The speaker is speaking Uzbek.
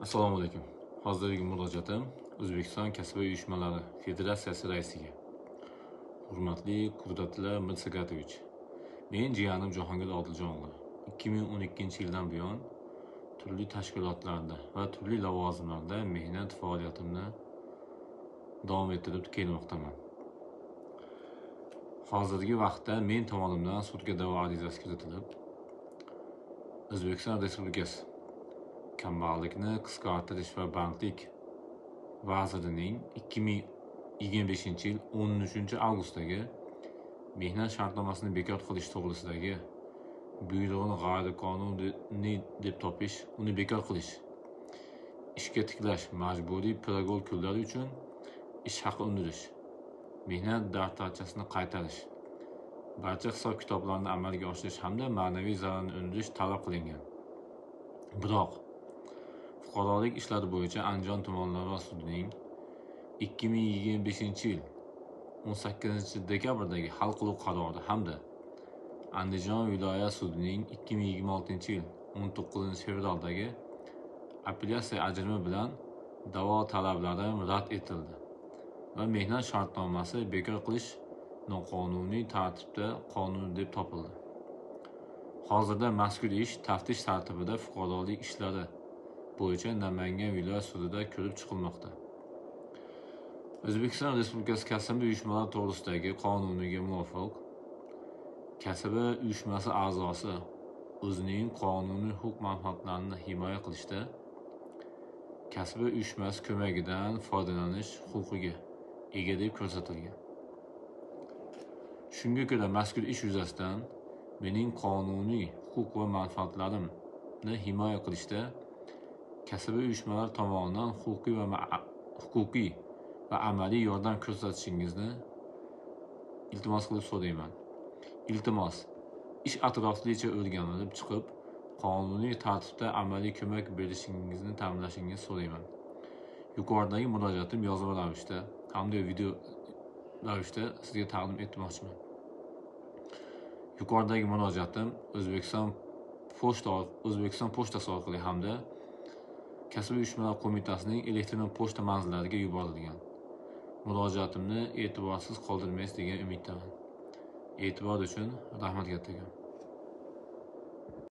Assalomu alaykum. Hozirgi murojaatim O'zbekiston Kasaba uyushmalari Federatsiyasi raisiga. Hurmatli Qudratilla Mirsagatovich, men jiyanim Jahongir Odiljon o'g'li 2012-yildan buyon turli tashkilotlarda va turli lavozimlarda mehnat faoliyatimni davom ettirib kelmoqdaman. Hozirgi vaqtda men tomonimdan sudga da'vo arizasi kiritilib, O'zbekiston Respublikasi Kambag'allikni qisqartirish va bandlik vazirining 2025-yil 13-avgustdagi mehnat shartnomasini bekor qilish to'g'risidagi buyrug'ini g'ayriqonuniy deb topish, uni bekor qilish, ishga tiklash, majburiy progol kunlari uchun ish haqi undirish, mehnat daftarchasini qaytarish, barcha hisob-kitoblarni amalga oshirish hamda ma'naviy zararni undirish talab qilingan. Biroq fuqarolik ishlari bo'yicha Andijon tumanlararo sudining 2025-yil 18-dekabrdagi hal qiluv qarori hamda Andijon viloyat sudining 2026-yil 19-fevraldagi apellyatsiya ajrimi bilan da'vo talablarim rad etildi va mehnat shartnomasi bekor qilish noqonuniy tartibda qonuniy deb topildi. Hozirda mazkur ish taftish tartibida fuqarolik ishlari bo'yicha Namangan viloyat sudida ko'rib chiqilmoqda. O'zbekiston Respublikasi Kasaba uyushmalari to'g'risidagi qonuniga muvofiq, kasaba uyushmasi a'zosi o'zining qonuniy huquq manfaatlarini himoya qilishda kasaba uyushmasi ko'magidan foydalanish huquqiga ega deb ko'rsatilgan. Shunga ko'ra mazkur ish yuzasidan mening qonuniy huquq va manfaatlarimni himoya qilishda kasaba uyushmalari tomonidan huquqiy va amaliy yordam ko'rsatishingizni iltimos qilib so'rayman. Iltimos, ish atroflicha o'rganilib chiqib, qonuniy tartibda amaliy ko'mak berishingizni ta'minlashingizni so'rayman. Yuqoridagi murojaatim yozma ravishda hamda video ravishda sizga taqdim etmoqchiman. Yuqoridagi murojaatim O'zbekiston pochtasi orqali hamda Kasaba uyushmalari qo'mitasining elektron pochta manzillariga yuborilgan. Murojaatimni e'tiborsiz qoldirmaysiz degan umiddaman. E'tibor uchun rahmat kattakon.